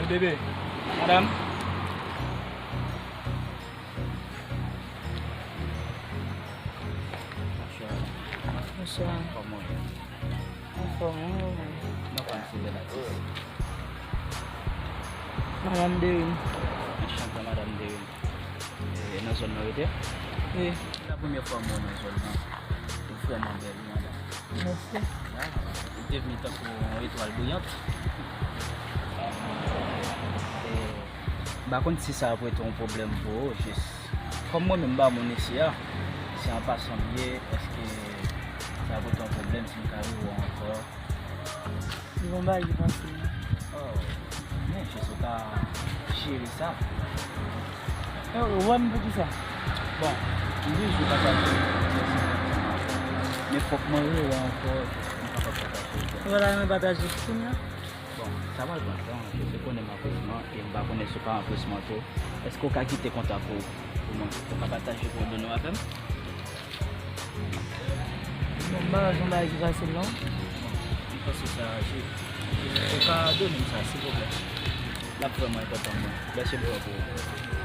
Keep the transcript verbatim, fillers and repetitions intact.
Bebe, madanm. Bonswa. Bonswa. Kòman w ye? Anfòm, wi, ou menm? Mwen konn se bèl atis. Madanm Derine. Anchante, madanm Derine. E, nan zòn nan w rete? Wi. Se la premyè fwa m wè w nan zòn nan. Ou vrèman bèl, wi, madanm. Mèsi. Ah, ou devni tankou yon etwal briyant. E, m pa konn si sa ap rete yon pwoblèm pou ou, jis kòm mwen menm m pa moun isi a, se an pasan m ye, èske sa ap rete yon pwoblèm si m ka rewè w ankò? Li gon bagay ki pase, non. Oh, men jis ou ka jere sa. Yo, ou wè m pou kisa? Bon, m toujou pataje. Men fòk mwen rewè w ankò, m kapab pataje. Ou wè la, mwen pataje. Kounye a? Bon, sa pral pran tan, paske ou konnen m an presman, e m pa konnen si w pa an presman tou. Èske w ka kite kontak ou pou mwen? Ou ka pataje kowòdone w avè m? Bon, m pa wè se yon bagay ki fasil, non. M panse sa, je, ou ka donnen m sa, silvouplè. L ap vrèman enpòtan pou mwen. Mèsi bro pou ou.